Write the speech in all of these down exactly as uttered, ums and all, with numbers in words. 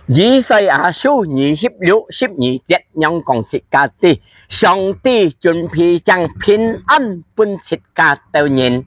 以賽亞書二十六十二節仰講自家知，上帝準備將平安分自家兜人，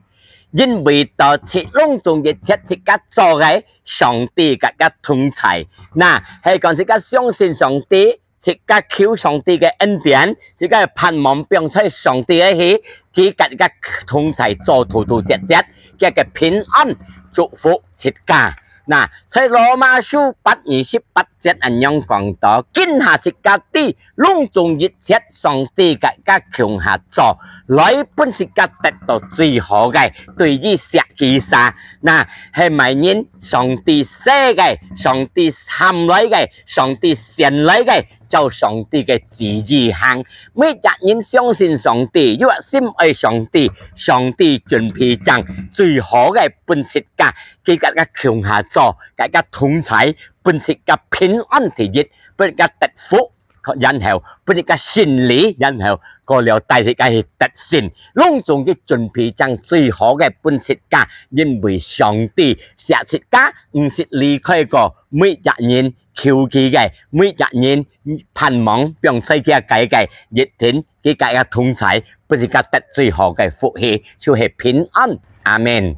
因為到自攏總一切自家做个，上帝佮自家同在。那，係講自家相信上帝，自家求上帝个恩典，自家盼望放在上帝个去，佢佮自家同在做突突接接，佢个平安祝福自家。那，在羅馬書八二十八節恁樣講到，今下自家知，攏總一切上帝佮自家共下做，來分自家得到最好个，對於惜佢儕。那，係麼人上帝惜个，上帝喊來个，上帝選來个，照上帝个旨意行。每隻人相信上帝，有心愛上帝，上帝準備將最好个分自家，佢佮自家共下做，佮自家同在，分自家平安第一，分自家得福，然後分自家勝利，然後過了帶自家去得勝。攏總佢準備將最好个分自家，因為上帝惜自家，毋識離開過每隻人求佢个，每隻人盼望放在佢个个，一定佢佮自家同在，分自家得最好个福氣，就係平安。阿們。